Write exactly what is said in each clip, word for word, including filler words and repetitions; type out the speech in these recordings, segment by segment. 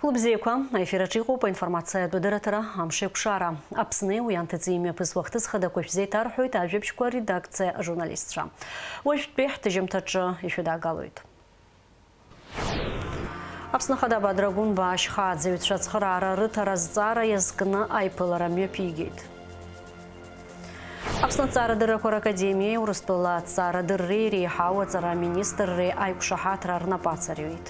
Лыбзиақәа, аефир аҿы иҟоуп аинформациатә адырраҭара Амшеикәшара. Аԥсни уи анҭыҵи имҩаԥысуа ахҭыс хадақәа шәзеиҭарҳәоит ажәабжьқәа редакциа ажурналистцәа. Уажәтәи ҳҭыжьымҭаҿы ишәыдаагалоит. Аԥсны Ахада Бадрагәынба ашьхааӡаҩцәа ацхыраара рыҭара азҵаара иазкны аиԥылара мҩаԥигеит. Аԥсны Аҭҵаарадыррақәа ракадемиеи Урыстәыла Аҭҵаарадырреи реиҳау аҵара аминистрреи аиқәшаҳаҭра рнапы ацырҩеит.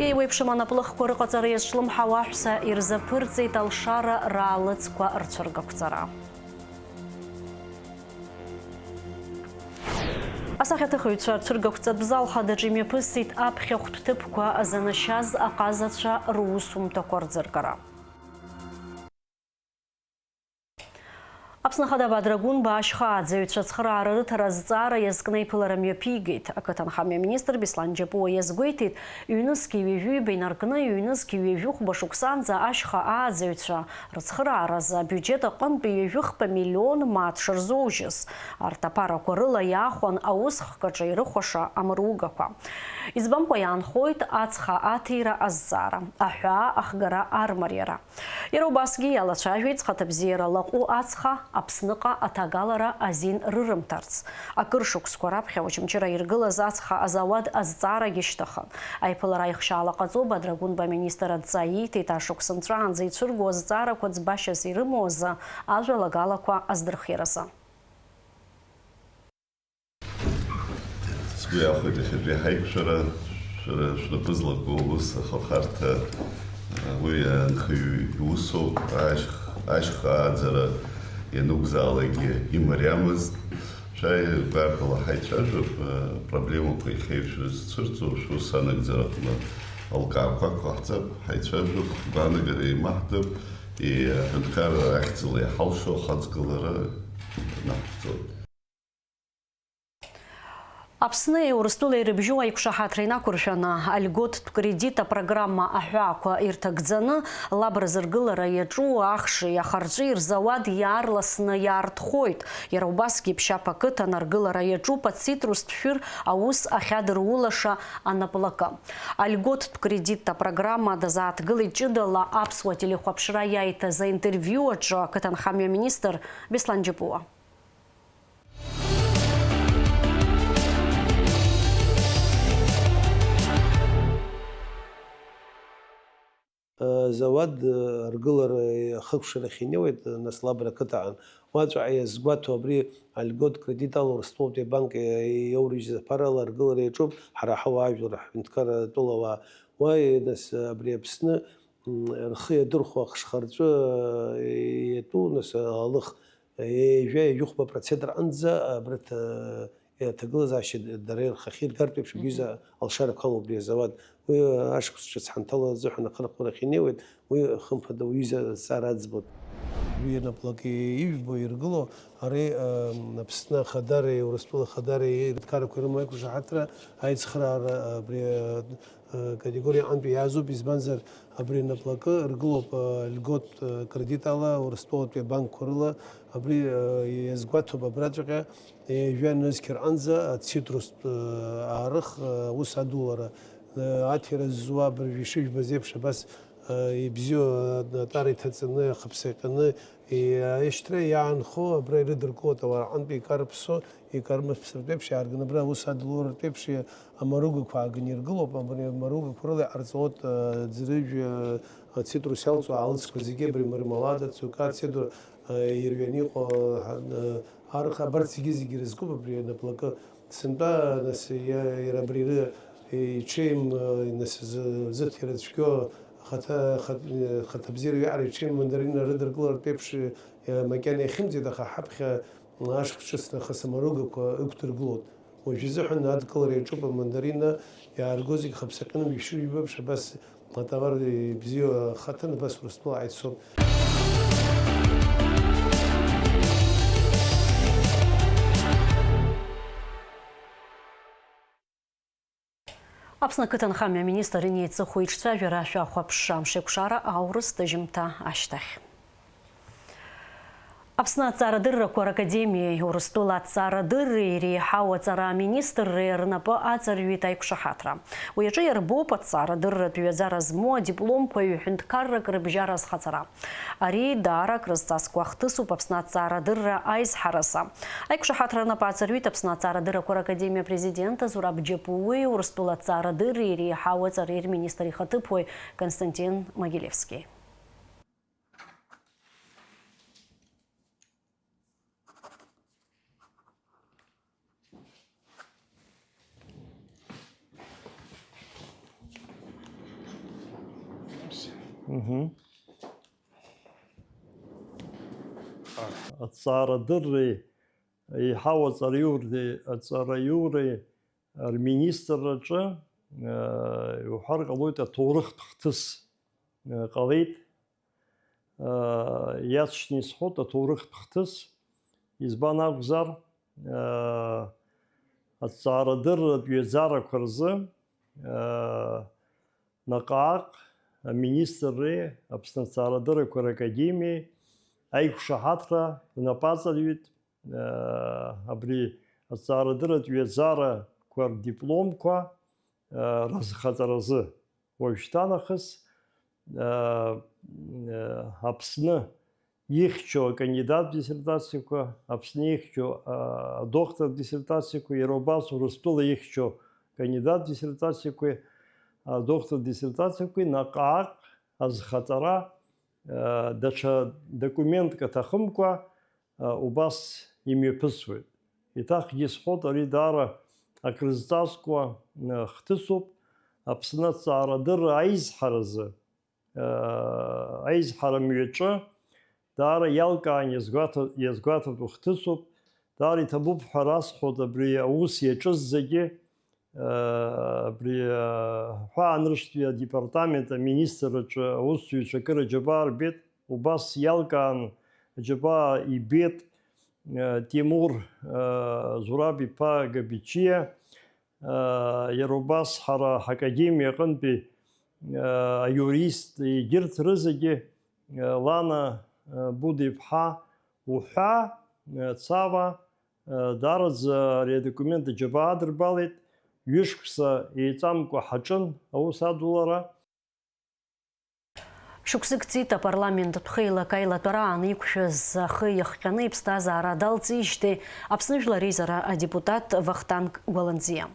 Еиуеиԥшым анаплыхқәа рыҟаҵара иазҿлымҳау аҳәса ирзаԥырҵеит алшара раалыҵқәа рцәыргақәҵара. Асахьаҭыхыҩцәа рцәыргақәҵатә зал хадаҿ имҩаԥысит аԥхьахәтә ҭыԥқәа занашьаз аҟазацәа русумҭақәа рӡыргара. Аԥсны Ахада Бадрагәынба ашьхааӡаҩцәа ацхыраара рыҭара азҵаара иазкны аиԥылара мҩаԥигеит. Ақыҭанхамҩа аминистр Беслан Џьапуа иазгәеиҭеит, ҩнызқьи ҩажәи ҩба инаркны, ҩнызқьи ҩажәи хәба шықәсанӡа ашьха ааӡаҩцәа рыцхырааразы абиуџьет аҟынтәи ҩажәи хԥа миллион мааҭ шырзоужьыз. Арҭ аԥарақәа рыла иаахәан аус хкаҿы ирыхәаша амыругақәа. Избамкәа иаанхоит ацха аҭира азҵаара, аҳәаа ахгара армариара. Иара убасгьы иалацәажәеит зхаҭабзиара лаҟәу ацха Аԥсныҟа аҭагалара азин рырымҭарц. Акыр шықәсқәа раԥхьа Очамчыра иргылаз ацха азауад азҵаарагьы шьҭыхын. Аиԥылара аихшьаала ҟаҵо Бадрагәынба аминистр адҵа ииҭеит ашықәс нҵәаанӡа ицәырго азҵаарақәа ӡбашьас ирымоу азы ажәалагалақәа аздырхиаразы. Сгәы иахәеит иахьатәи ҳаиқәшәара, шәара шәнапы злаку аус ахырхарҭа, уи анхаҩы иусоуп, ашьх-, ашьха ааӡара ианакәзаалакгьы имариамызт. Шәааи, гәаҟрала ҳаицәажәап, проблемақәа иахьеиқәшәаз цәырҵуа, шәус анагӡара аҟны алкаақәак ҟаҳҵап, ҳаицәажәап, ҳгәаанагара еимаҳдап, и-, аҳәынҭқарра ахьӡала иҳалшо ахаҵгылара наҳхәҵоит. Аԥсни Урыстәылеи рыбжьоу аиқәшаҳаҭра инақәыршәаны, альготтә кредит апрограмма аҳәаақәа ирҭагӡаны, лаб рзыргылара иаҿу ахши ахарҵәи рзауад иаарласны иаартхоит. Иара убасгьы Ԥшьаԥ ақыҭан аргылара иаҿуп ацитрустә шәыр аус ахьадырулаша анаплакы. Альготтә кредит апрограмма дазааҭгылеит ҷыдала аԥсуа телехәаԥшра иаиҭаз аинтервиу аҿы ақыҭанхамҩа аминистр Беслан Џьапуа. Зауад аргылара ахыкәшарахь инеиуеит, нас, Лабра ақыҭаҟны. Уаҵәҟьа иазгәаҭоу абри альгот кредит ала Урыстәылатәи абанк иоурыжьыз аԥарала аргылара иаҿуп, ҳара ҳауаажәлар, ҳҳәынҭқарра атәылауаа. Уа, нас, абри Аԥсны, м, рхы иадырхәо ахшхарҵәы, э, иатәу, нас, алых, ҩажәа, ҩажәихәба процент рҟынӡа абарҭ, э, аҭагылазаашьа д-, дара ирхахьы иргартә еиԥш, абри Мгм. изы алшарақәа амоуп абри азауад. Уи, э, ашықәс ҿыц ҳанҭало азыҳәан ахырхәарахь инеиуеит, уи, хымԥада, уаҩы изы азҵаара аӡбоит. Уи анаплак ижәбо иргыло, ари, э, Аԥсны Ахадареи Урыстәыла Ахадареи аҳәынҭқаррақәа ирымоу аиқәшаҳаҭра аицхыраара, абри, э, категориа аҟынтәи иаазуп, избанзар, абри анаплакы ргылоуп, э, льгот, э, кредит ала Урыстәылатәи абанкқәа рыла, абри, э, иазгәаҭоуп абраҵәҟьа, ҩажәа нызқь рҟынӡа ацитрустә, э, аарых, э, аус адулара, э, аҭира ззуа абыржәы ишыжәбаз еиԥш абас, э, ибзиоу, э, атәара иҭаҵаны, ахыԥса иҟьаны, Иа-, ишьҭра иаанхо абра ирыдыркылоит ауаа рҟынтә икарыԥсо, икармыԥсратә еиԥш иаарганы абра аус адуларатә еиԥш амаругақәа ааганы иргылоуп, абри амаругақәа рыла иҟарҵалоит, а, ӡрыжә, а, ацитрус иалҵуа аалыҵқәа зегьы абри мармелада, цукат, седр, а, ирҩаны иҟоу, а, а, арха, абарҭ зегьы-зегьы ирызкуп абри анаплакы. Сынтәа, нас, иа-, иара абри ры-, иҽеим, э, нас, зы-, зыҭира цәгьоу ахаҭа-, хат-, хаҭабзиара иаҟара иҽеим мандарина рыдыркылартә еиԥш, э, макьана иахьымӡеит, аха ҳаԥхьа ашықәс ҿыц нахыс амаругақәа ықәдыргылоит. Уажә изыҳәан адкылара иаҿуп амандарина, иаарго зегь хаԥсаҟьаны, ишәыжәбап, абас Атовар бзиоу ахаҭан абас Урыстәыла ицоуп. Аԥсны ақыҭанхамҩа аминистр инеиҵыху иҿцәажәара шәахәаԥш, амшеикәшара аурыс ҭыжьымҭа ашьҭахь. Аԥсны аҭҵаарадыррақәа ракадемиеи Урыстәыла аҭҵаарадырреи реиҳау аҵара аминистрреи рнапы аҵарҩит аиқәшаҳаҭра. Уи аҿы иарбоуп аҭҵаарадырратә ҩаӡара змоу адипломқәа ҩ-ҳәынҭқаррак рыбжьара азхаҵара. Ари даара акрызҵазкуа хҭысуп Аԥсны аҭҵаарадырра аизҳаразы. Аиқәшаҳаҭра рнапы аҵарҩит Аԥсны аҭҵаарадыррақәа ракадемиа апрезидент Зураб Џьапуи Урыстәыла аҭҵаарадырреи реиҳау аҵареи рминистр ихаҭыԥуаҩ Константин Могилевски. Мгм. Аҭҵаарадырреи еиҳау аҵараиуреи, аҵараиуреи рминистрраҿы, э, иуҳәар ҟалоит, аҭоурыхтә хҭыс, э, ҟалеит. Э, иаҵшьны исҳәоит аҭоурыхтә хҭыс, избан акәзар, э, аҭҵаарадырратә ҩаӡарақәа рзы, э, наҟ-ааҟ аминистрреи Аԥсны аҭҵаарадыррақәа ракадемиеи аиқәшаҳаҭра рнапы аҵарҩит, э, абри аҭҵаарадырратә ҩаӡарақәа рдипломқәа, э, разхаҵаразы. Уажәшьҭа нахыс, э, э, Аԥсны ихьчо акандидат диссертациақәа, Аԥсны ихьчо, а, адоктор диссертациақәа, иара убас Урыстәыла ихьчо акандидат диссертациақәеи, адоктор диссертациақәеи наҟ-ааҟ азхаҵара, а, даҽа документк аҭахымкәа, а, убас имҩаԥысуеит. Еиҭахгьы исҳәоит, ари даара акрызҵазкуа, а, хҭысуп Аԥсны аҭҵаарадырра аизҳаразы. Аизҳара мҩаҿы даара иалкаан иазгәаҭа-, иазгәаҭатәу хҭысуп. Даара иҭабуп ҳәа расҳәоит абри аус иаҿыз зегьы, абри аҳәаанырцәтәи адепартамент аминистрраҿы аусзуҩцәа акыр аџьабаа рбеит, убас иалкаан аџьабаа ибеит Тимур Зураб-иԥа Габичиа, Иара убас ҳара ҳакадемиа аҟынтәи аиурист, егьырҭ рызегьы, Лана Буда-иԥҳа уҳәа, Цава, даараӡа ари адокумент аџьабаа адырбалеит, ҩышықәса еиҵамкәа ҳаҿын аус адулара. Шықәсык ҵит апарламент атәы еилакаилатәараан иқәшәаз ахы иахҟьаны иԥсҭазаара далҵижьҭеи Аԥсны Жәлар Реизара адепутат Вахтанг Гәаланӡиа.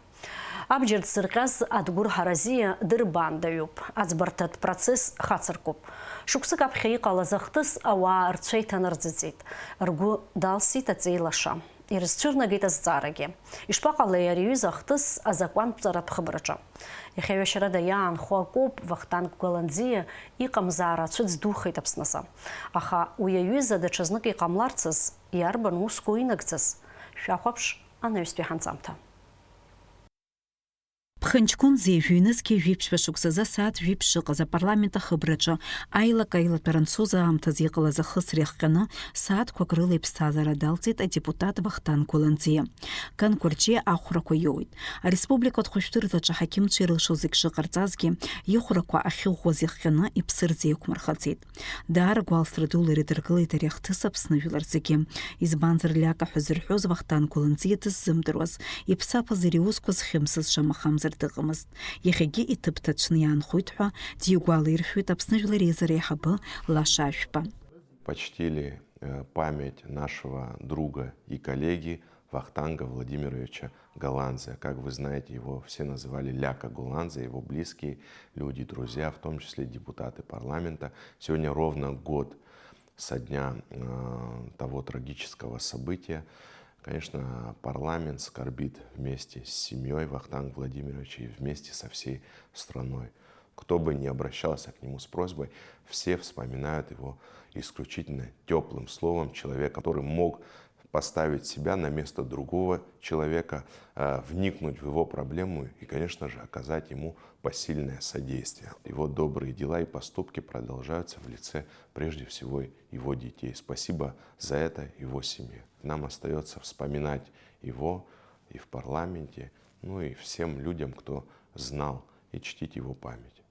Абџьар дзырҟьаз Адгәыр Ҳаразиа дырбаандаҩуп, аӡбарҭатә процесс хацыркуп. Шықәсык аԥхьа иҟалаз ахҭыс ауаа рцәа иҭанарӡыҵеит, ргәы далсит аҵеи лаша. Ирызцәырнагеит азҵаарагьы. Ишԥаҟалеи ари аҩыза ахҭыс азакәантәҵаратә хыбраҿы? Иахьа ҩашьарада иаанхо акоуп, Вахтанг Гәаланӡиа иҟамзаара ацәыӡ духеит Аԥсназы. Аха уи аҩыза даҽазнык иҟамларцаз, иарбан усқәоу инагӡаз? Шәахәаԥш анаҩстәи ҳанҵамҭа. Ԥхынҷкәын зежә ҩнызқьи жәиԥшьба шықәсазы асааҭ жәиԥшь шыҟаз апарламент ахыбраҿы аилак-аилатәара анцоз аамҭазы иҟалаз ахысра иахҟьаны сааҭқәак рыла иԥсҭазаара далҵит адепутат Вахтанг Гәаланӡиа. Кан Кәарҷиа ахәрақәа иоуит. Ареспубликатә хәышәтәырҭаҿы аҳақьымцәа ирылшо зегь шыҟарҵазгьы, ихәрақәа ахьыӷәӷәаз иахҟьаны иԥсырӡ еиқәмырхаӡеит. Даара гәалсра дула ирыдыркылеит ари ахҭыс Аԥсны жәлар зегьы. Избанзар, Лиака ҳәа зырҳәоз Вахтанг Гәаланӡиа дыззымдыруаз, иԥсафаз иара иусқәа зхьымсыз шамахамзар дыҟамызт. Иахьагьы иҭыԥ ҭацәны иаанхоит ҳәа дигәалаиршәоит Аԥсны Жәлар Реизара аиҳабы Лаша Ашәба. Почтили, э, память нашего друга и коллеги Вахтанга Владимировича Голландзе. Как вы знаете, его все называли Ляка Голландзе, его близкие люди, друзья, в том числе депутаты парламента. Сегодня ровно год со дня, э, того трагического события. Конечно, парламент скорбит вместе с семьей Вахтанга Владимировича и вместе со всей страной. Кто бы ни обращался к нему с просьбой, все вспоминают его исключительно тёплым словом, человека, который мог поставить себя на место другого человека, э, вникнуть в его проблему и, конечно же, оказать ему посильное содействие. Его добрые дела и поступки продолжаются в лице, прежде всего, его детей. Спасибо за это его семье. Нам остаётся вспоминать его и в парламенте, ну и всем людям, кто знал, и чтить его память.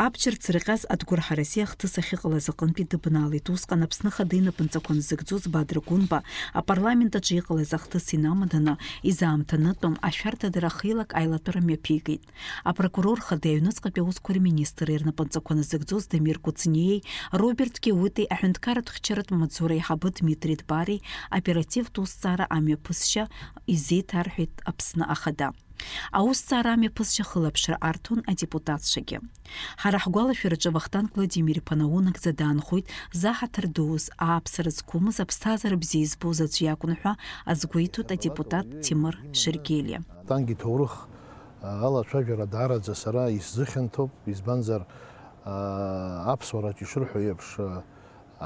Абџьар дзырҟьаз адгәырҳаразы ахҭыс ахьыҟалаз аҟынтәи дыбналеит. Усҟан Аԥсны Ахада инапынҵақәа назыгӡоз Бадра Гәынба апарламент аҿы иҟалаз ахҭыс инамаданы, изаамҭанытәым ашәарҭадара ахеилак аилатәара мҩаԥигеит. Апрокурор Хада аҩныҵҟатәи аусқәа рминистрра рнапынҵақәа назыгӡоз Дамир Кәыҵниеи Роберт Киути аҳәынҭқарратә хьчаратә маҵзура аиҳабы Дмитри Дбари аоперативтә усҭҵаара амҩаԥысшьа изеиҭарҳәеит Аԥсны Ахада. Аусҭҵаара амҩаԥысшьа хылаԥшра арҭон адепутатцәагьы. Ҳара ҳгәалашәараҿы Вахтанг Владимир-иԥа наунагӡа даанхоит заҳаҭыр дуз, ааԥсара зқәымыз, аԥсҭазаара бзиа избоз аӡә иакәын ҳәа азгәеиҭоит адепутат Ҭемыр Шьаргелиа. Вахтанг иҭоурых алацәажәара даараӡа сара исзыхьанҭоуп, избанзар, аԥсуараҿ ишырҳәо еиԥш,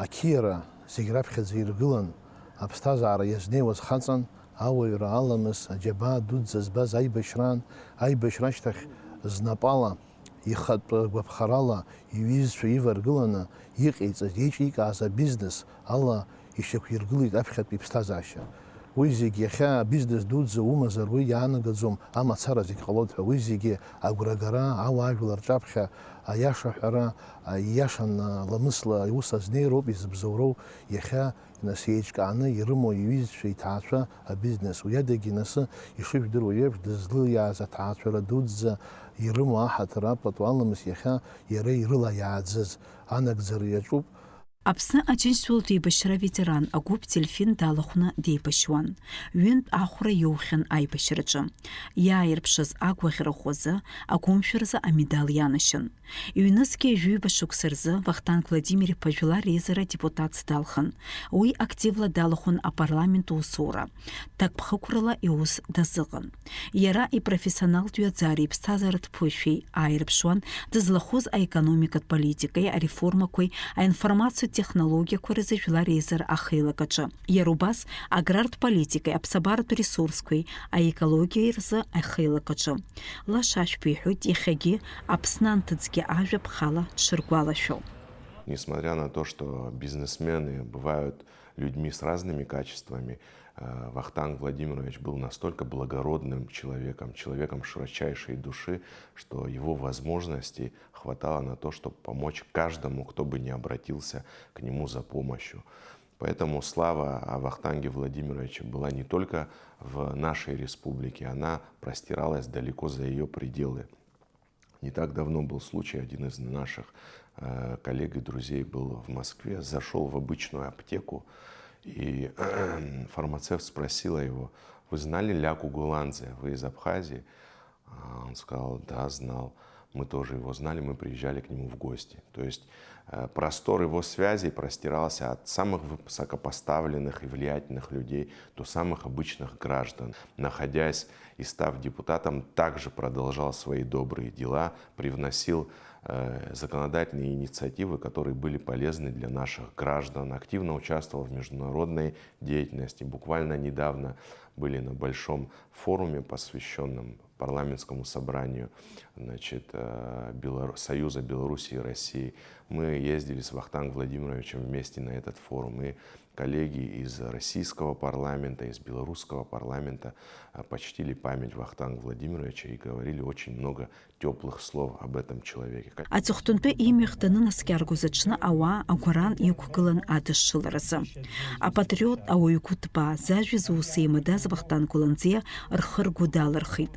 ақьиара зегь раԥхьаӡа иргылан, аԥсҭазаара иазнеиуаз хаҵан, ауаҩра, аламыс, аџьабаа дуӡӡа збаз аибашьраан, аибашьра ашьҭахь знапала, ихатә гәаԥхарала иҩызцәа иваргыланы иҟаиҵаз, еиҿикааз абизнес ала ишьақәиргылеит аԥхьатәи иԥсҭазаашьа. Уи зегь иахьа абизнес дуӡӡа умазар, уи иаанагаӡом амацара зегь ҟалоит ҳәа. Уи зегьы агәрагара, ауаажәлар рҿаԥхьа аиаша ҳәара, ииашан ламысла аус азнеироуп изыбзоуроу иахьа нас еиҿкааны ирымоу иҩызцәа, иҭаацәа абизнес. Уи адагьы нас, ишыжәдыруа еиԥш, дызлылиааз аҭаацәара дуӡӡа ирымоу аҳаҭыр апату аламыс иахьа иара ирыла иааӡаз анагӡара иаҿуп. Аԥсны Аџьынџьтәылатә еибашьра аветеран агәыԥ Дельфин далахәны деибашьуан. Ҩынтә ахәра иоухьан аибашьраҿы. Иааирԥшыз агәаӷьра ӷәӷәазы, агәымшәаразы амедал ианашьан. Ҩнызқьи жәаҩба шықәса рзы Вахтанг Владимир-иԥа жәлар реизара адепутатс далхын. Уи активла далахәын апарламент усура. Ҭакԥхықәрала иус дазыҟан. Иара ипрофессионалтә ҩаӡареи иԥсҭазааратә ԥышәеи ааирԥшуан дызлахәыз аекономикатә политикеи ареформақәеи аинформациатә технологиақәа рзы жәлар реизара ахеилак аҿы. Иара убас аграртә политикеи аԥсабаратә ресурсқәеи аекологиеи рзы ахеилак аҿы. Лаша ашәԥ иҳәоит иахьагьы Аԥсны анҭыҵгьы ажәа ԥхала дшыргәалашәо. Несмотря на то, что бизнесмены бывают людьми с разными качествами, э, Вахтанг Владимирович был настолько благородным человеком, человеком широчайшей души, что его возможностей хватало на то, чтобы помочь каждому, кто бы ни обратился к нему за помощью. Поэтому слава о Вахтанге Владимировиче была не только в нашей республике, она простиралась далеко за её пределы. Не так давно был случай, один из наших, э, коллег и друзей был в Москве, зашёл в обычную аптеку, и фармацевт спросила его: «Вы знали Ляку Гуландзе? Вы из Абхазии?» А он сказал: «Да, знал. Мы тоже его знали, мы приезжали к нему в гости». То есть, э, простор его связей простирался от самых высокопоставленных и влиятельных людей до самых обычных граждан. Находясь и став депутатом, также продолжал свои добрые дела, привносил, э, законодательные инициативы, которые были полезны для наших граждан, активно участвовал в международной деятельности. Буквально недавно были на большом форуме, посвящённом парламентскому собранию, значит, э, Белору-, Союза Белоруссии и России. Мы ездили с Вахтангом Владимировичем вместе на этот форум, и коллеги из российского парламента, из белорусского парламента, э, почтили память Вахтанга Владимировича и говорили очень много тёплых слов об этом человеке. Аҵыхәтәантәи имҩахь данынаскьаргоз аҽны ауаа агәаран иқәгылан адышшыларазы. Апатриот ауаҩ гәыҭбаа, зажәа зус еимадаз Вахтанг Гәланӡиа рхы-ргәы далырхит.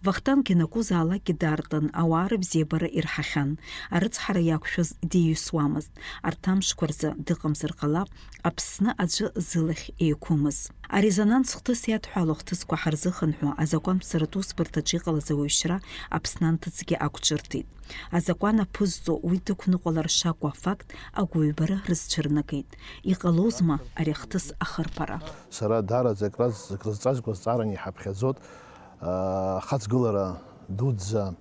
Вахтанг ианакәызаалакгьы дартын, ауаа рыбзиабара ирҳахьан, арыцҳара иақәшәаз диҩсуамызт, арҭ амшқәа рзы дыҟамзар ҟалап, Аԥсны аӡәы зылахь еиқәымыз. Арезонанс хҭыс иадҳәало ахҭысқәа ҳарзыхынҳәуа азакәанԥҵаратә усбарҭаҿы иҟалаз ауаҩшьра Аԥсны анҭыҵгьы ақәҿырҭит. Азакәан аԥызҵо уи дықәныҟәалар шакәу афакт агәыҩбара рызцәырнагеит. Иҟалозма ари ахҭыс ахырԥара? Сара даараӡа акра-, акрызҵазкуа зҵаараны иҳаԥхьаӡоит, аа, ахаҵгылара дуӡӡа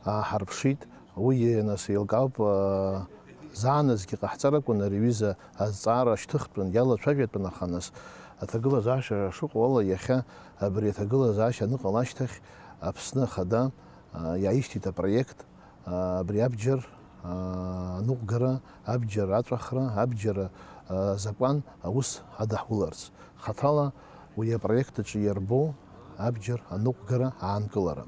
ааҳарԥшит. Уи, нас, еилкаауп, аа, заанаҵгьы ҟаҳҵар акәын ари аҩыза азҵаара шьҭыхтәын, иалацәажәатәын, аха, нас, аҭагылазаашьа шыҟоу ала, иахьа абри аҭагылазаашьа аныҟала ашьҭахь, Аԥсны Ахада, аа, иааишьҭит апроект, аа, абри абџьар, аа, аныҟәгара, абџьар аҵәахра, абџьар, аа, закәан аус адаҳуларц. Хаҭала уи апроект аҿы иарбоу абџьар аныҟәгара аанкылара.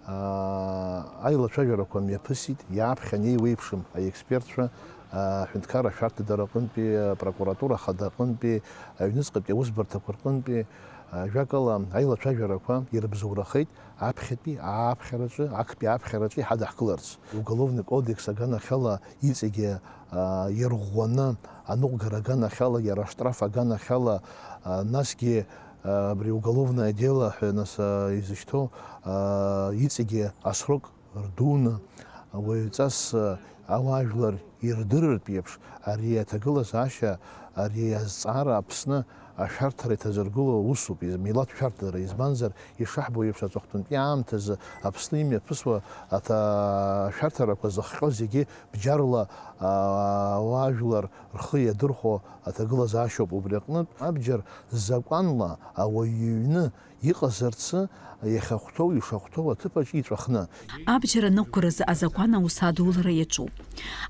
Аа, аилацәажәарақәа мҩаԥысит, иааԥхьан еиуеиԥшым аекспертцәа, аа, аҳәынҭқарра ашәарҭадара аҟынтәи, апрокуратура ахада аҟынтәи, аҩныҵҟатәи аусбарҭақәа рҟынтәи, аа, жәакала, аилацәажәарақәа ирыбзоурахеит аԥхьатәи ааԥхьараҿы, актәи аԥхьараҿы иҳадаҳкыларц. Иуголовный кодекс аганахьала иҵегьы, аа, ирӷәӷәаны, аныҟәгара аганахьала, иара аштраф аганахьала, аа, насгьы, аа, абри уголовное дело ҳәа нас, аа, изышьҭоу, аа, иҵегьы асрок рдуны, уаҩҵас, аа, ауаажәлар ирдырыртә еиԥш, ари аҭагылазаашьа, ари азҵаара Аԥсны ашәарҭара иҭазыргыло усуп, из-, милаҭ шәарҭадара, избанзар, ишаҳбо еиԥш, аҵыхәтәантәи аамҭазы Аԥсны имҩаԥысуа аҭа-, ашәарҭарақәа зыхҟьо зегьы бџьарла, аа, ауаажәлар рхы иадырхәо аҭагылазаашьоуп. Убри аҟнытә, абџьар закәанла ауаҩы иҩны иҟазарцы, иахьахәҭоу, ишахәҭоу аҭыԥаҿ иҵәахны. Абџьар аныҟәгаразы азакәан аус адулара иаҿуп.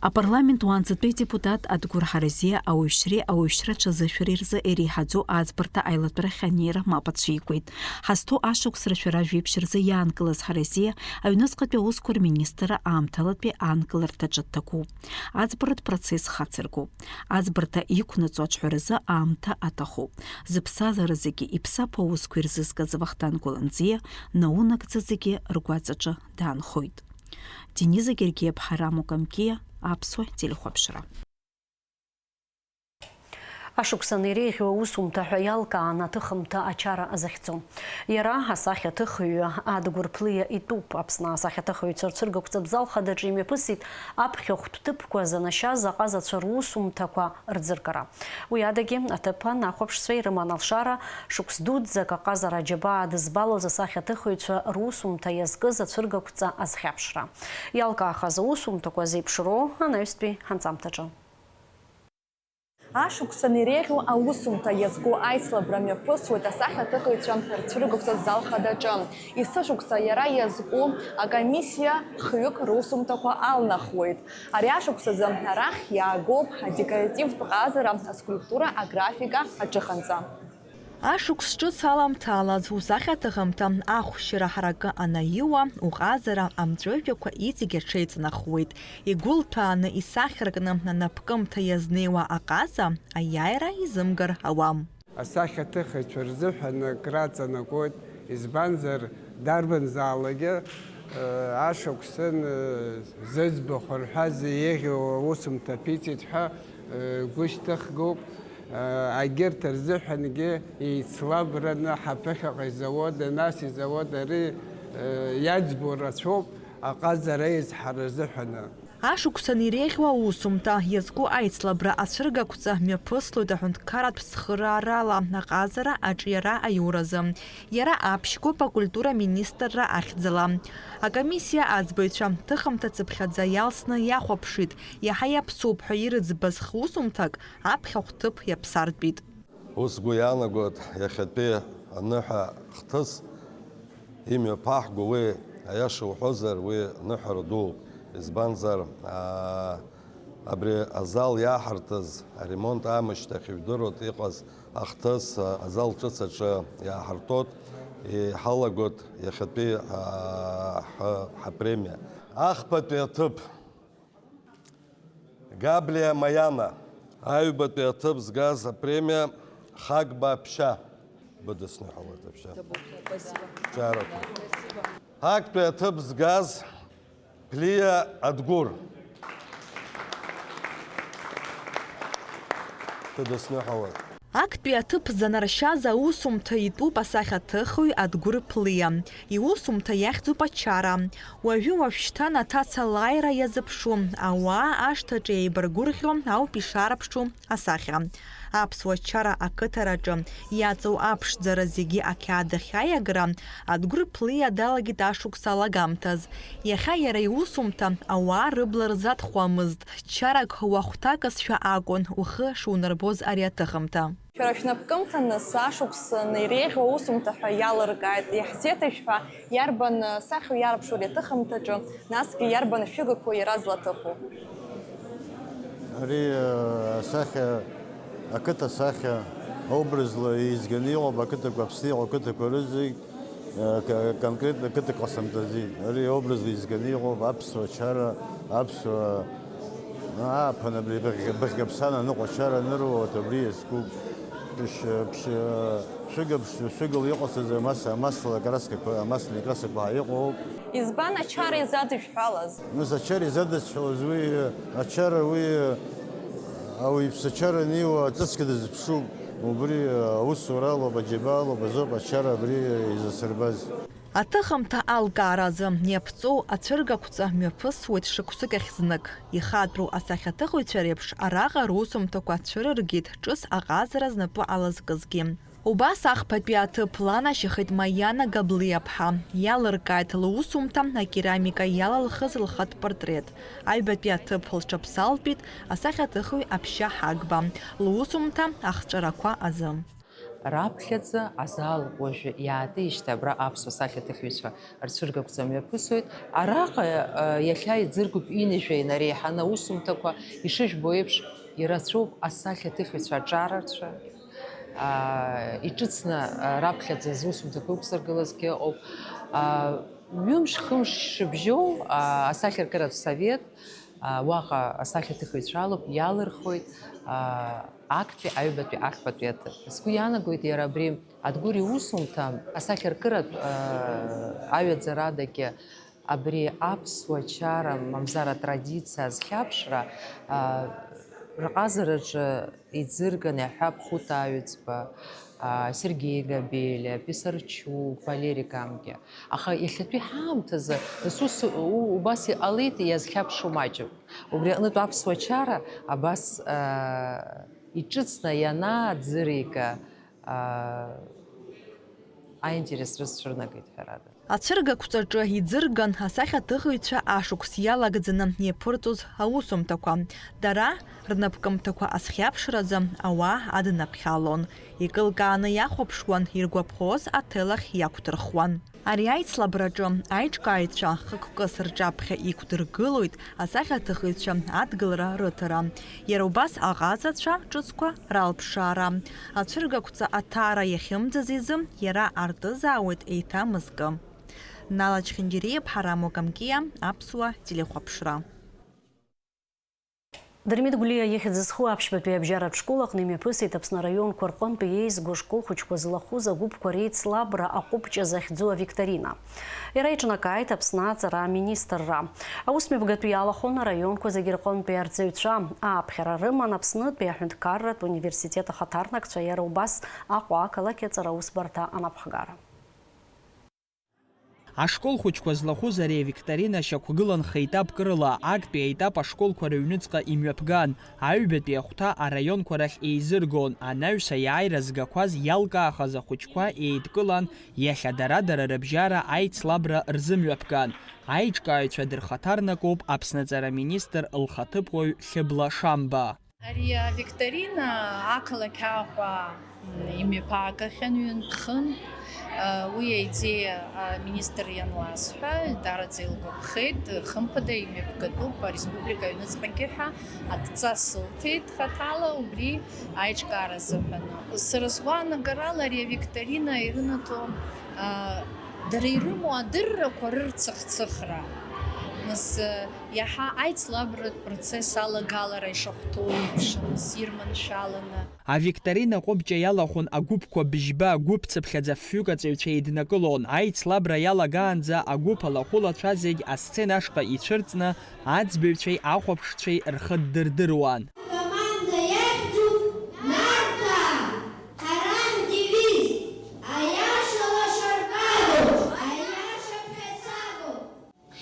Апарламент уаанӡатәи адепутат Адгәыр Ҳаразиа ауаҩшьреи ауаҩшьра аҽазышәареи рзы иреиҳаӡоу аӡбарҭа аилатәарахь анеира мап ацәикуеит. Ҳазҭоу ашықәс рашәара жәиԥшь рзы иаанкылаз Ҳаразиа аҩныҵҟатәи аусқәа рминистрра аамҭалатәи аанкыларҭаҿы дҭакуп. Аӡбаратә процесс хацыркуп. Аӡбарҭа иқәнаҵо аҿҳәаразы аамҭа аҭахуп. Зыԥсҭазаара зегьы иԥсаԥу аусқәа ирзызкыз Вахтанг Гәаланӡиа наунагӡа зегьы ргәаҵаҿы даанхоит. Дениза Гергиаԥҳа, Рамо Камкиа, Аԥсуа телехәаԥшра. Ашықәсан иреиӷьу аусумҭа ҳәа иалкаан аҭыхымҭа ачара захьӡу. Иара асахьаҭыхҩы Адгәыр Ԥлиа итәуп. Аԥсны асахьаҭыхыҩцәа рцәыргақәҵатә зал хадаҿы имҩаԥысит аԥхьахәтә ҭыԥқәа занашьаз аҟазацәа русумҭақәа рӡыргара. Уи адагьы аҭыԥан ахәаԥшцәа ирыман алшара, шықәс дуӡӡак аҟазара аџьабаа дызбалоз асахьаҭыхыҩцәа русумҭа иазкыз ацәыргақәҵа азхьаԥшра. Иалкаахаз аусумҭақәа зеиԥшроу анаҩстәи ҳанҵамҭаҿы. Ашықәсан иреиӷьу аусумҭа иазку аицлабра мҩаԥысуеит асахьаҭыхыҩцәа рцәыргақәҵатә зал хадаҿы. Есышықәса иара иазку акомиссиа хҩык русумҭақәа алнахуеит. Ари ашықәсазы арахь иаагоуп адекоративтә ҟазара, аскульптура, аграфика, аҿыханҵа. Ашықәс ҿыц аламҭалаз усахьаҭыхымҭа ахәшьара ҳаракы анаиуа, уҟазара амҵәыжәҩақәа иҵегь аҽеиҵнахуеит. Игәылҭәааны исахьаркны анапкымҭа иазнеиуа аҟаза аиааира изымгар ауам. Асахьаҭыхыҩцәа рзыҳәан акраҵанакуеит, избанзар, дарбанзаалакгьы, э, ашықәсан, э, зыӡбахә рҳәаз еиӷьу аусумҭа ԥиҵеит ҳәа, э, гәышьҭыхгоуп. Егьырҭ рзыҳәангьы еицлабраны ҳаԥыхьаҟа изауада, нас изауада ари, э, иаӡбо рацәоуп аҟазара аизҳара рзыҳәаны. Ашықәсан иреиӷьу аусумҭа иазку аицлабра ацәыргақәҵа мҩаԥыслоит аҳәынҭқарратә цхыраарала аҟазара аҿиара аиуразы. Иара аԥшьгоуп акультура министрра ахьӡала. Акомиссиа аӡбаҩцәа ҭыхымҭа цыԥхьаӡа иалсны иахәаԥшит, иаҳа иаԥсоуп ҳәа ирыӡбаз хусумҭак аԥхьахә ҭыԥ иаԥсартәит. Ус сгәы иаанагоит, иахьатәи аныҳәа хҭыс имҩаԥаҳго уи, аиаша уҳәозар, уи ныҳәара дууп. Избанзар, аа, абри азал иааҳартыз аремонт аамышьҭахь, ижәдыруеит, иҟаз ахҭыс, а, азал ҿыц аҿы иааҳартуеит, иҳалагоит иахьатәи, аа, ҳа-, ҳапремиа. Ахԥатәи аҭыԥ. Габлиа Маиана. Аҩбатәи аҭыԥ згаз апремиа Хагба Ԥшьа. Быдысныҳәалоит, Аԥшьа. Спасибо. Ҿарақәа. Спасибо. Актәи аҭыԥ згаз Ԥлиа Адгәыр. Быдысныҳәалоит. Актәи аҭыԥ занаршьаз аусумҭа итәуп асахьаҭыхҩы Адгәыр Ԥлиа. Иусумҭа иахьӡуп Ачара. Уажәы-уажәшьҭан аҭаца лааира иазыԥшу, ауаа ашҭаҿы еибаргәырӷьо ауп ишаарԥшу асахьа. Аԥсуа чара ақыҭараҿы иаҵоу аԥшӡара зегьы ақьаад ахьаиагра Адгәыр Ԥлиа далагеит ашықәс алагамҭаз. Иахьа иара иусумҭа ауаа рыбла рзаҭхуамызт. Чарак уахәҭакызшәа акәын ухы шунарбоз ари аҭыхымҭа. Шәара шәнапкымҭа нас ашықәс неиреиӷьу аусумҭа ҳәа иалыркааит. Иаҳзеиҭашәҳәа, иарбан сахьоу иаарԥшу ари аҭыхымҭаҿы, насгьы иарбан шәыгақәоу иара злаҭыху? Ари, э, асахьа, ақыҭа асахьа, образла еизганы иҟоуп ақыҭақәа, Аԥсны иҟоу ақыҭақәа рызегь. Конкретно қыҭак ҟасымҵаӡеит. Ари образла изганы иҟоуп аԥсуа чара, аԥсуа ааԥын абри быхьгьаԥсан аныҟәа чара аныруа, абри иазкуп. Ԥшь-, ԥшь-, ԥшьыга-, ԥшь-, ԥшьыгала иҟасҵаз амас-, амаслак расқақәа, амаслак расақәа ҳәа иҟоуп. Избан ачара изадышәҳәалаз? Нас ачара изадысҳәалаз уи, ачара уи, ауаҩԥсы ачара аниуа ҵыск дазыԥшуп. Убри аусура алоуп, аџьабаа алоуп, азоуп ачара абри изасырбаз. Аҭыхымҭа алкааразы иаԥҵоу ацәыргақәҵа мҩаԥысуеит шықәсык ахь знык. Ихатәру асахьаҭыхыҩцәа реиԥш, араҟа русумҭақәа цәырыргеит ҿыц аҟазара знапы алазкызгьы. Убас ахԥатәи аҭыԥ ланашьахеит Маиана Габлиаԥҳа. Иалыркааит лусумҭа акерамика иалалхыз лхатә портрет. Аҩбатәи аҭыԥ лҽаԥсалтәит асахьаҭыхҩы Аԥшьа Ҳагба лусумҭа ахҵәарақәа азы. Раԥхьаӡа азал уажәы иаатижьҭеи абра аԥсуа сахьаҭыхҩцәа рцәыргақәҵа мҩаԥысуеит. Араҟа, э, иахьа иӡыргоуп ҩынҩажәа инареиҳаны аусумҭақәа, ишыжәбо еиԥш, ирацәоуп асахьаҭыхҩцәа аҿарацәа, аа, иҿыцны, аа, раԥхьаӡа зусумҭақәа ықәзыргылазгьы ыҟоуп. Аа, ҩымш-хымш шыбжьоу, аа, асахьаркыратә совет, аа, уаҟа асахьаҭыхыҩцәа алоуп, иалырхуеит, аа, актәи аҩбатәи ахԥатәи аҭыԥ. Сгәы иаанагоит иара абри Адгәыр иусумҭа асахьаркыратә, аа, аҩаӡарадагьы абри аԥсуа чара, мамзар атрадициа азхьаԥшра, аа, рҟазараҿы иӡырган иаҳҳәап Хәыта Аҩӡба, аа, Сергеи Габелиа, Писарчук, Валери Гамгиа. Аха иахьатәи ҳаамҭазы нас ус у-, убас иҟалеит иазхьаԥшуа маҷуп. Убри аҟнытә аԥсуа чара абас, аа, иҿыцны ианааӡырга, аа, аинтерес рыцәырнагеит, ҳәарада. Ацәыргақәҵаҿы иӡырган асахьаҭыхыҩцәа ашықәс иалагӡаны иаԥырҵоз аусумҭақәа. Дара рнапкымҭақәа азхьаԥшразы ауаа аднаԥхьалон. Икылкааны иахәаԥшуан, иргәаԥхоз аҭел ахь иақәдырхуан. Ари аицлабраҿы аиҿкааҩцәа хықәкыс рҿаԥхьа иқәдыргылоит асахьаҭыхыҩцәа адгылара рыҭара, иара убас аҟазацәа ҿыцқәа ралԥшаара. Ацәыргақәҵа аҭара иахьымӡаз изы иара артызаауеит еиҭа мызкы. Нала Чхинџьариа-ԥҳа, Рамо Камкиа, Аԥсуа телехәаԥшра. Дырмит Гәлиа ихьӡ зху аԥшьбатәи абжьаратә школ аҟны имҩаԥысит Аԥсны араионқәа рҟынтә еизго ашкол хәыҷқәа злахәыз агәыԥқәа реицлабра аҟәыбҷа захьӡу авикторина. Иара иҿнакааит Аԥсны аҵара аминистрра. Аусмҩаԥгатәы иалахәын араионқәа зегьы рҟынтәи арҵаҩцәа. Ааԥхьара рыман Аԥснытәи аҳәынҭқарратә университет ахаҭарнакцәа, иара убас Аҟәа ақалақь аҵара аусбарҭа анапхгара. Ашкол хәыҷқәа злахәыз ари авикторина шьақәгылан хеетапк рыла, актәи аетап ашколқәа рыҩныҵҟа имҩаԥган, аҩбатәи ахәҭа араионқәа рахь еизыргон, анаҩс аиааира згақәаз иалкаахаз ахәыҷқәа еидкылан, иахьа дара-дара рыбжьара аицлабра рзымҩаԥган. Аиҿкааҩцәа дырхаҭарнакуп Аԥсны аҵара министр лхаҭыԥуаҩ Хьыбла Шамба. Ари авикторина ақалақь Аҟәа, м, имҩаԥаагахьан ҩынтә-хынтә. Уи аидеиа аминистр ианласҳәа, даараӡа илгәаԥхеит, хымԥада имҩаԥгатәуп ареспублика аҩныҵҟагьы ҳәа адҵа сылҭеит хаҭала, убри аиҿкаара азыҳәан. Сара сгәаанагарала ари авикторина ирынаҭо, а, дара ирымоу адыррақәа рырцыхцыхра. Нас, иаҳа аицлабратә процесс алагалара ишахәҭоу еиԥш, нас ирманшәаланы. Авикторина ҟәыбҷа иалахәын агәыԥқәа быжьба, гәыԥцыԥхьаӡа фҩык аҵаҩцәа еиднакылон. Аицлабра иалагаанӡа агәыԥ алахәылацәа зегь асцена ашҟа ицәырҵны, аӡбаҩцәеи ахәаԥшцәеи рхы ддырдыруан. Акоманда иахьӡуп Нарҭаа! Ҳара ҳдевиз, аиаша лашарбагоуп, аиаша ԥхьацагоуп.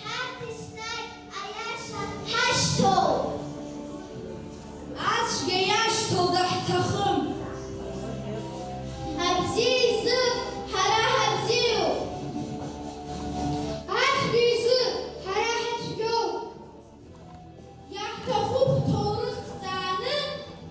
Ҳарҭ еснагь аиаша ҳашьҭоуп. Ацәгьа иашьҭоу даҳҭахым. Абзиа изы ҳара ҳабзиоуп. Ацәгьа изы ҳара ҳацәгьоуп. Иаҳҭахуп ҳҭоурых ҭҵааны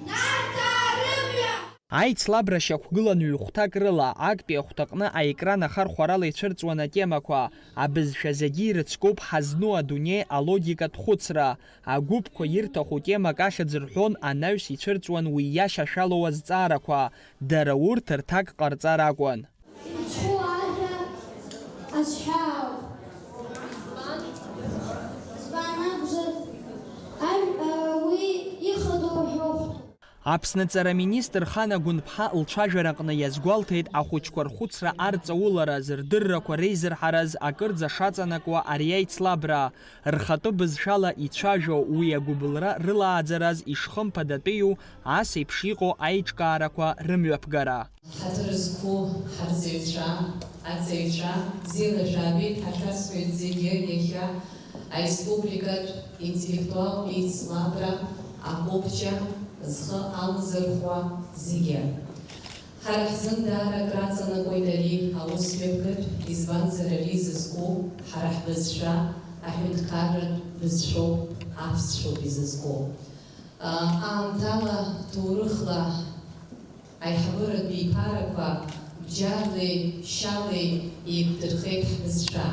Нарҭаа рымҩа! Аицлабра шьақәгылан ҩ-хәҭак рыла, актәи ахәҭаҟны аекран ахархәарала ицәырҵуан атемақәа, абызшәа зегьы ирыцкуп ҳазну адунеи алогикатә хәыцра, агәыԥқәа ирҭаху темак ахьӡ рҳәон, анаҩс ицәырҵуан уи иашьашәалоу азҵаарақәа, дара урҭ рҭак ҟарҵар акәын. Мцхәы ажәа, Азҳәаауп. Избан акәзар, аҩ-, уи ихадоу аҳәоуп. Аԥсны аҵара министр Хана Гәынԥҳа лцәажәараҟны иазгәалҭеит ахәыҷқәа рхәыцра арҵаулараз, рдыррақәа реизырҳараз акырӡа шаҵанакуа ари аицлабра, рхатәы бызшәала ицәажәо уи агәыбылра рылааӡараз ишхымԥадатәиу, ас еиԥш иҟоу аиҿкаарақәа рымҩаԥгара. Ҳаҭыр зқәу ҳарҵаҩцәа, арҵаҩцәа, бзиала шәаабеит ҳәа шәасҳәоит зегьы иахьа ареспубликатә интеллектуалтә еицлабра аҟәыбҷа зхы алзырхуа зегьы. Ҳара ҳзын даара акраҵанакуеит ари аус мҩаԥгатә, избанзар ари зызку ҳара ҳбызшәа аҳәынҭқарратә бызшәоуп, аԥсшәоуп изызку. Аамҭала, ҭоурыхла аиҳабыратә еиԥарақәа бџьарлеи шьалеи еиқәдырхеит ҳбызшәа.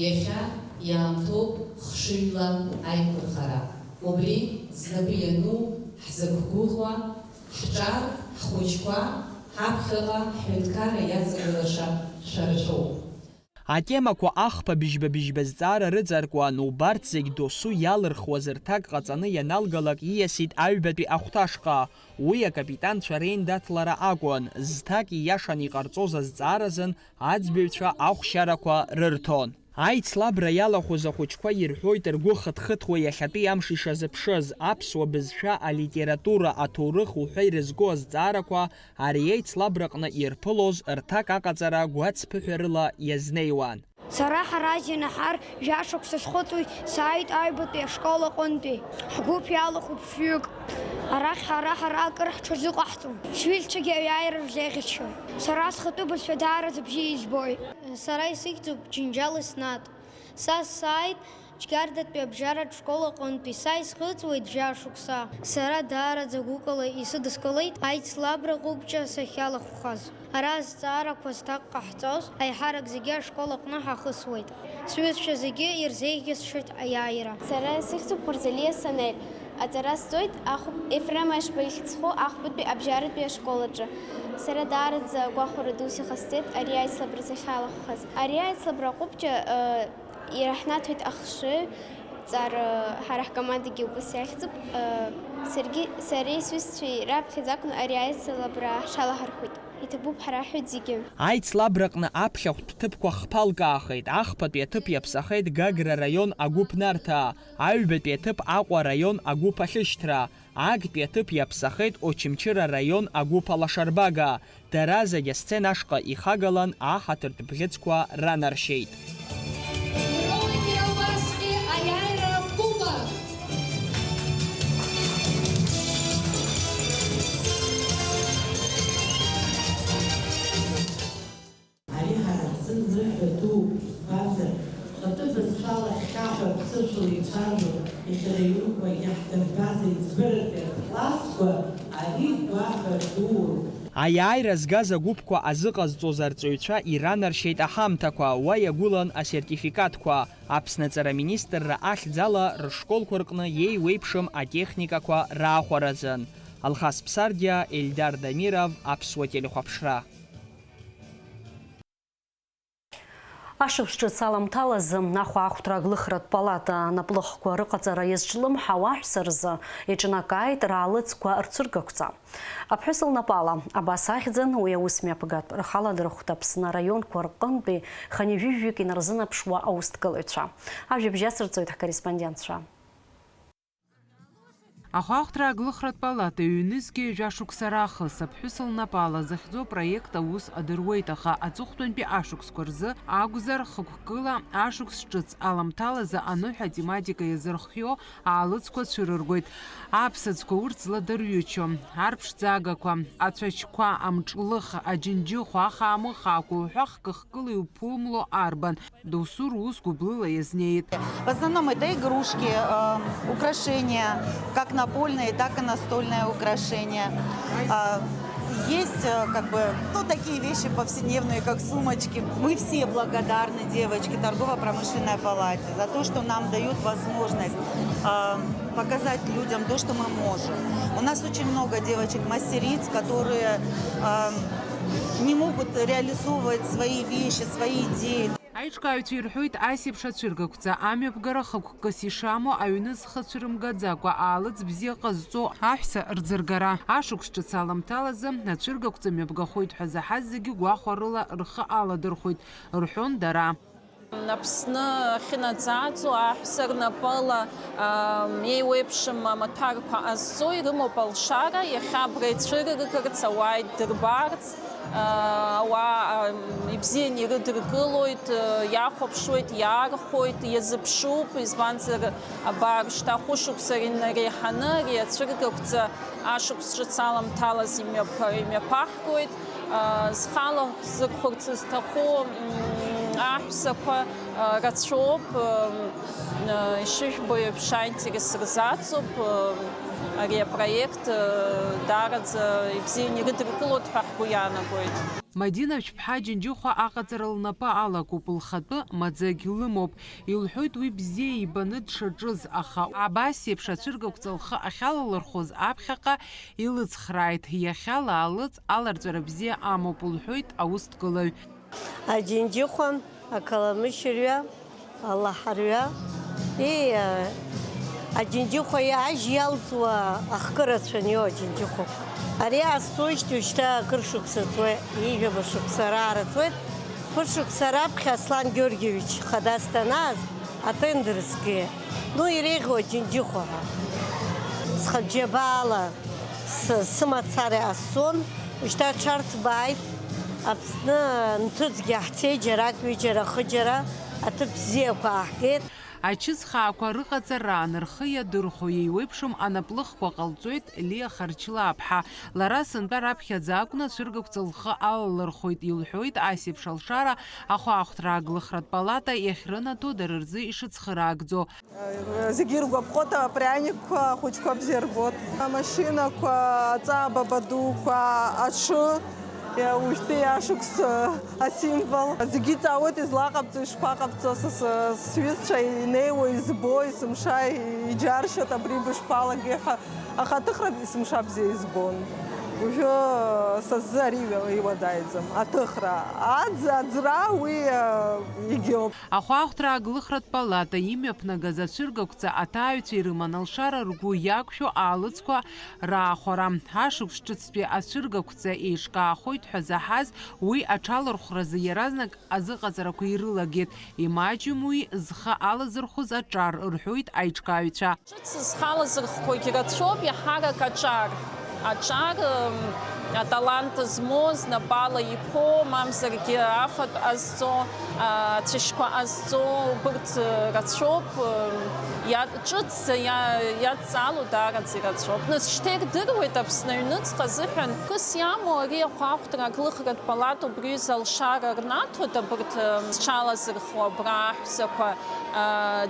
Иахьа иаамҭоуп хшыҩла аиқәырхара. Убри знапы иану, ҳзықәгәыӷуа, ҳҿар, ҳхәыҷқәа, ҳаԥхьаҟа ҳҳәынҭқарра иаҵагылаша шәара шәоуп. Атемақәа ахԥа быжьба-быжьба зҵаара рыҵаркуан, убарҭ зегь досу иалырхуаз рҭак ҟаҵаны ианалгалак ииасит аҩбатәи ахәҭашҟа. Уи акапитанцәа реиндаҭлара акәын, зҭак ииашаны иҟарҵоз азҵааразын аӡбаҩцәа ахәшьарақәа рырҭон. Аицлабра иалахәыз ахәыҷқәа ирҳәоит ргәы хыҭхыҭуа иахьатәи амш ишазыԥшыз, аԥсуа бызшәа, алитература, аҭоурых уҳәа ирызку азҵаарақәа ари аицлабраҟны ирԥылоз рҭак аҟаҵара гәацԥыҳәарыла иазнеиуан. Сара ҳара зеинаҳар жәашықәса схыҵуеит, сааит аҩбатәи ашкол аҟынтәи. Ҳгәыԥ иалахәуп фҩык. Арахь ҳара, ҳара акыр ҳҽазыҟаҳҵом. Сҩызцәагьы аиааира рзеӷьасшьоит. Сара схатәы бызшәа даараӡа бзиа избоит. Сара исыхьӡуп Џьынџьал Еснаҭ. Са сааит Џьгьардатәи абжьаратә школ аҟынтәи. Са исхыҵуеит жәа шықәса. Сара даараӡа гәыкала исыдыскылеит аицлабра ҟәыбҷа сахьалахәхаз. Ара азҵаарақәа зҭак ҟаҳҵоз аиҳарак зегьы ашкол аҟны ҳахысуеит. Сҩызцәа зегьы ирзеиӷьасшьоит аиааира. Сара исыхьӡуп Хәырзалиа Санель. Аҵара сҵоит ахәб-, Ефрем Ашба ихьӡ зху ахәбатәи абжьаратәи ашкол аҿы. Сара даараӡа агәахәара дус иҟасҵеит ари аицлабра сахьалахәхаз. Ари аицлабра аҟәыбҷа, э, ираҳнаҭоит ахшыҩ, ҵар, э, ҳара ҳкомандагьы убас иахьӡуп. Э, саргьы, сареи сҩызцәеи раԥхьаӡа акәын ари аицлабра ҳҽалаҳархәит. Иҭабуп ҳара ҳҳәеит зегьы. Аицлабраҟны аԥхьахәтә ҭыԥқәа хԥалкаахеит, ахԥатәи аҭыԥ иаԥсахеит Гагра раион агәыԥ Нарҭаа, аҩбатәи аҭыԥ Аҟәа раион агәыԥ Ахьышьҭра, актәи аҭыԥ иаԥсахеит Очамчыра раион агәыԥ Алашарбага. Дара зегь асцена ашҟа ихагалан аҳаҭыртә бӷьыцқәа ранаршьеит. Герои Кировоградски аиааира кубок. Ари ҳара ҳзын ныҳәа дууп, избанзар, хатәы бызшәала хьхьаҳәа ԥсышәала ицәажәо, иахьа араионқәа иаҳдырбаз аиҵбыратәи аклассқәа ари гәаҳәа дууп. Аиааира згаз агәыԥқәа азыҟазҵоз арҵаҩцәа иранаршьеит аҳамҭақәа, уа иагәылан асертификатқәа, Аԥсны аҵара министрра ахьӡала рышколқәа рҟны иеиуеиԥшым атехникақәа раахәаразын. Алхас Ԥсардиа, Ельдар Дамиров, Аԥсуа телехәаԥшра. Ашықәс ҿыц аламҭалазы ахәаахәҭра аглыхратә палата анаплыхқәа рыҟаҵара иазҿлымҳау аҳәса рзы иҿнакааит раалыҵқәа рцәыргақәҵа. Аԥҳәыс лнапала абас ахьӡын уи аус мҩаԥгатә. Рхала дырхәҭа Аԥсны араионқәа рҟынтәи хынҩажәижәҩык инарзынаԥшуа аусҭгылаҩцәа. Ажәабжь ацырҵоит ҳкорреспондентцәа. Ахәаахәҭра аглыхратә палата ҩнызқьи жәа шықәса раахыс аԥҳәыс лнапала захьӡу апроект аус адыруеит, аха аҵыхәтәантәи ашықәсқәа рзы акәзар, хықәкыла ашықәс ҿыц аламҭалазы аныҳәа атематика иазырхио аалыҵқәа цәырыргоит. Аԥсаӡқәа урҭ зладырҩычо, арԥшӡагақәа, ацәашьқәа, амҿлых, аџьынџьыхәа, ахаамыхаақәа уҳәа хкы-хкыла иуԥылмло арбан. Досу рус гәыблыла иазнеит. В основном это игрушки, э, украшения, как напольные, так и настольные украшения. А, есть, э, как бы, ну, такие вещи повседневные, как сумочки. Мы все благодарны, девочки, торгово-промышленной палате за то, что нам дают возможность, а, показать людям то, что мы можем. У нас очень много девочек-мастериц, которые, а, не могут реализовывать свои вещи, свои идеи. Аиҿкааҩцәа ирҳәоит, ас еиԥш ацәыргақәҵа амҩаԥгара хықәкыс ишамоу, аҩны зхы цәырымгаӡакәа аалыҵ бзиа ҟазҵо аҳәса рӡыргара. Ашықәс ҿыц аламҭалазы ацәыргақәҵа мҩаԥгахоит ҳәа заҳаз зегьы гәахәарыла рхы аладырхәоит, рҳәон дара. Аԥсны ахьынаӡаӡо аҳәса рнапала, ам, еиуеиԥшым амаҭәарқәа ҟазҵо ирымоуп алшара, иахьа абра ицәырыргарц, ауаа иддырбарц, а, ауаа, ам, ибзианы ирыдыркылоит, а, иахәаԥшуеит, иаархәоит, иазыԥшуп, избанзар, абар, шьҭа хәышықәса инареиҳаны ари ацәыргақәҵа ашықәс ҿыц аламҭалаз имҩаԥ-, имҩаԥаҳгоит. А, зхала сзырхәарц зҭаху, м, аҳәсақәа, а, рацәоуп. М, а, ишыжәбо еиԥш, аинтерес рзаҵоуп. М, ари апроект, а, даараӡа ибзианы ирыдыркылоит ҳәа ҳгәы иаанагоит. Мадина Шәԥҳа Џьынџьыхәа аҟаҵара лнапы алакуп, лхатәы маӡагь лымоуп. Илҳәоит уи бзиа ибаны дшаҿыз, аха абас еиԥш ацәыргақәҵа лхы ахьалалырхәыз аԥхьаҟа илыцхрааит, иахьа лаалыҵ аларҵәара бзиа амоуп, лҳәоит аусҭгылаҩ. Аџьынџьыхәа, ақаламышьырҩа, алаҳарҩа. Ии, аџьынџьыхәа, ажь иалҵуа ахкы рацәаны иоуа аџьынџьыхәа. Ари астужьҭеи шьҭа акыр шықәса ҵуеит, ҩажәаба шықәса раара ҵуеит. Фышықәса раԥхьа Аслан Георгиевич хадас данааз, атендер згеит. Ну, иреиӷьу аџьынџьыхәа ҳәа. Схабжьабаала с-, сымацара иҟасҵон, ушьҭа аҽарҭбааит, Аԥсны нҭыҵгьы ҳцеит, џьарак ҩыџьара, хыџьара аҭыԥ бзиақәа ааҳгеит. Ачысхаақәа рыҟаҵараан рхы иадырхәо, еиуеиԥшым анаплыхқәа ҟалҵоит Лиа Харчлааԥҳа. Лара сынтәа раԥхьаӡа акәны ацәыргақәҵа лхы алалырхәеит, илҳәоит, ас еиԥш алшара ахәаахәҭра аглыхратә палата иахьрынаҭо дара рзы ишыцхыраагӡо. Зегьы иргәаԥхоит апряникқәа, ахәыҷқәа бзиа рбоит. Амашьынақәа, аҵаа баба дуқәа, аҽы, уажәтәи ашықәс асимвол. Зегьы иҵаауеит, излаҟабҵо, ишԥаҟабҵо, са, са, сҩызцәа инеиуа избо, есымша иџьаршьоит абри бышԥалагеи ҳәа. Аха аҭыхра есымша бзиа избон. Уажәы са сзы ари иуа-, иуадаҩӡам. Аҭыхра, аӡ-, аӡра уи, а, егьоуп. Ахәаахәҭра аглыхратә палата имҩаԥнагаз ацәыргақәҵа аҭааҩцәа ирыман алшара ргәы иақәшәо аалыҵқәа раахәара. Ашықәс ҿыцтәи ацәыргақәҵа еиҿкаахоит ҳәа заҳаз уи аҽалархәразы иаразнак азыҟаҵарақәа ирылагеит. Имаҷым уи зхы алазырхәыз аҿар, рҳәоит аиҿкааҩцәа. Ҿыц зхалазырхәқәагь рацәоуп, иаҳарак аҿар. Аҿар, м, аталант змоу, знапала иԥо, мамзаргьы афатә ҟазҵо, а, ацәашьқәа ҟазҵо, убырҭ, ы, рацәоуп, ы, иа-, ҿыц иа-, иадҵало даараӡа ирацәоуп. Нас шьҭа ирдыруеит Аԥсны аҩныҵҟа азыҳәан хыс иамоу ари ахәаахәҭра аглыхратә палата убри аҩыза алшара рнаҭоит абырҭ, ы, зҽалазырхуа абра аҳәсақәа.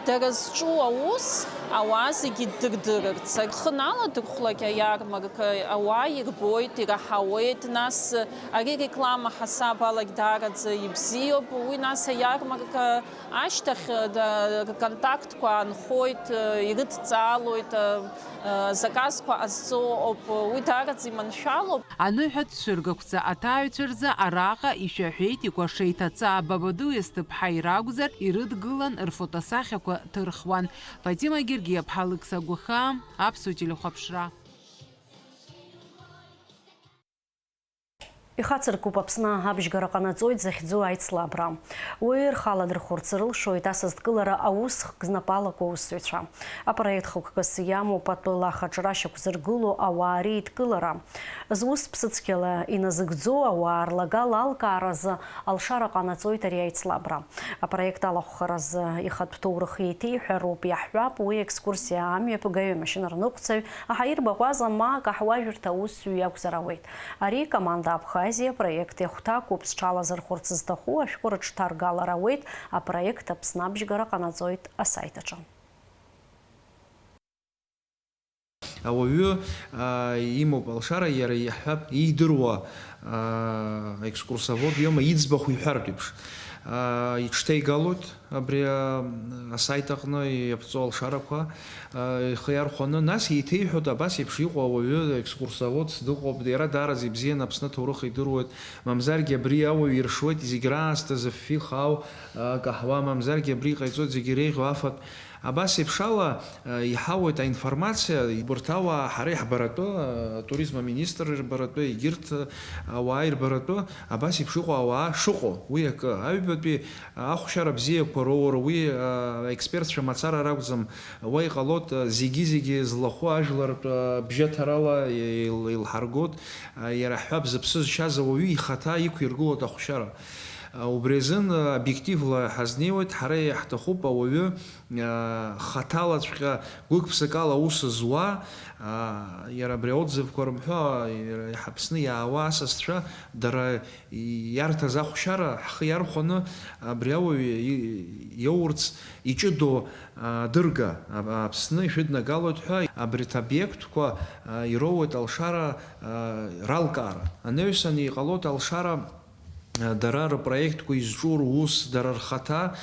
Дара зҿу аус ауаа зегьы ддырдырырц. Рхы наладырхәлак аиармарка ауаа ирбоит, ираҳауеит, нас ари реклама ҳасабалагь даараӡа ибзиоуп. Уи нас аиармарка ашьҭахь, да, рконтактқәа аанхоит, ирыдҵаалоит, заказқәа ҟазҵо ауп. Уи даараӡа иманшәалоуп. Аныҳәатә цәыргақәҵа аҭааҩцәа рзы араҟа ишәаҳәеит икәашеит аҵаа, Бабаду Есҭыԥҳа иракәзар, ирыдгылан рфотосахьақәа ҭырхуан. Фатима Гергиаԥҳа, Алықьса Гәахаа, Аԥсуа телехәаԥшра. Ихацыркуп Аԥсны абжьгара ҟанаҵоит захьӡу аицлабра. Уи рхы аладырхәырц рылшоит асасдкылара аус хк знапы алаку аусзуҩцәа. Апроект хықәкыс иамоуп атәыла ахаҿра шьақәзыргылоу ауаа реидкылара. Зус ԥсыцқьала иназыгӡо ауаа рлагала алкааразы алшара ҟанаҵоит ари аицлабра. Апроект алахәхаразы ихатә ҭоурых еиҭеиҳәароуп, иаҳҳәап, уи экскурсиа амҩаԥгаҩ, амашьына рныҟәцаҩ, аҳаирбаҟәаза ма акаҳуажәырҭа аусзуҩ иакәзар ауеит. Ари Команда Абхазиа апроект иахәҭакуп, зҽалазырхәырц зҭаху ашәҟәы рыҽҭаргалар ауеит апроект Аԥсны абжьгара ҟанаҵоит асаит аҿы. Ауаҩы, аа, имоуп алшара, иара иаҳҳәап, иидыруа, аа, екскурсовод иоума иӡбахә иҳәартә еиԥш. Иҽҭеигалоит абри асаит аҟны иаԥҵоу алшарақәа ихы иархәаны, нас еиҭеиҳәоит абас еиԥш иҟоу ауаҩы, екскурсоводс дыҟоуп, иара даараӡа ибзианы Аԥсны аҭоурых идыруеит, мамзаргьы абри ауаҩ иршуеит зегь раасҭа зыффы ихаау акаҳуа, мамзаргьы абри иҟаиҵоит зегь иреиӷьу афатә. Абас еиԥш ала, иҳауеит аинформациа, убарҭ ауаа ҳара иаҳбаратәы, атуризм аминистр ирбаратәы, егьырҭ ауаа ирбаратәы, абас еиԥш иҟоу ауаа шыҟоу, уи акы. Аҩбатәи ахәшьара бзиақәа роур, уи аекспертцәа мацара ракәӡам, уа иҟалоит, зегьы-зегьы злахәу ажәлартә бжьаҭарала еил-, еилҳаргоит, иара ҳҳәап, зыԥсы зшьаз ауаҩы ихаҭа иқәиргылоит ахәшьара. Убри азын обиективла ҳазнеиуеит, ҳара иаҳҭахуп ауаҩы Хаҭалаҵәҟьа гәык-ԥсыкала аус зуа, иара абри аотзывқәа рымҳәо, иара Аԥсны иаауа асасцәа, дара иарҭаз ахәшьара ҳхы иархәаны абри ауаҩ иоурц иҷыдоу дырга, Аԥсны ишәыднагалоит ҳәа абарҭ обиектқәа ироуеит алшара ралкаара. Анаҩсан иҟалоит алшара дара рпроектқәа изҿу рус, дара рхаҭа,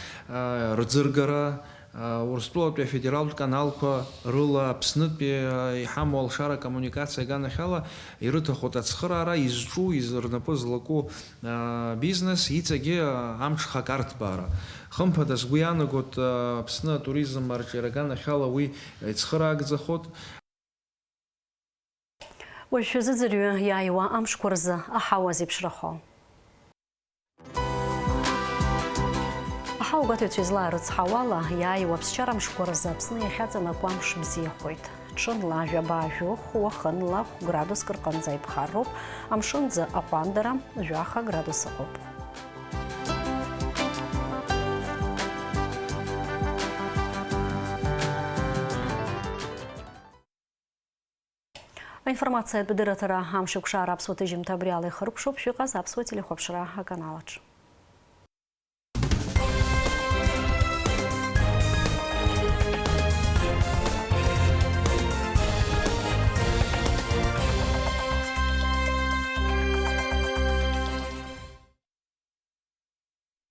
рӡыргара, Урыстәылатәи афедералтә каналқәа рыла Аԥснытәи иҳамоу алшара акоммуникациа аганахьала ирыҭахуеит ацхыраара изҿу, из-, рнапы злаку бизнес, иҵегьы амҽхак арҭбаара. Хымԥада, сгәы иаанагоит, Аԥсны атуризм арҿиара аганахьала уи ицхыраагӡахоит. Уажә шәазыӡырҩы иааиуа амшқәа рзы аҳауа зеиԥшрахо. Аҳауагәаҭаҩцәа излаарыцҳауала, иааиуа аԥсшьара мшқәа рзы Аԥсны иахьаҵанакуа амш бзиахоит. Ҽынла жәаба-жәохә, уахынла хә градуск рҟынӡа иԥхарроуп, амшынӡы аҟәандара жәаха градус ыҟоуп. Аинформациатә дырраҭара амшеиқәшара аԥсуа ҭыжьымҭа абри ала ихыркәшоуп, шәыҟаз аԥсуа телехәаԥшра аканалаҿ.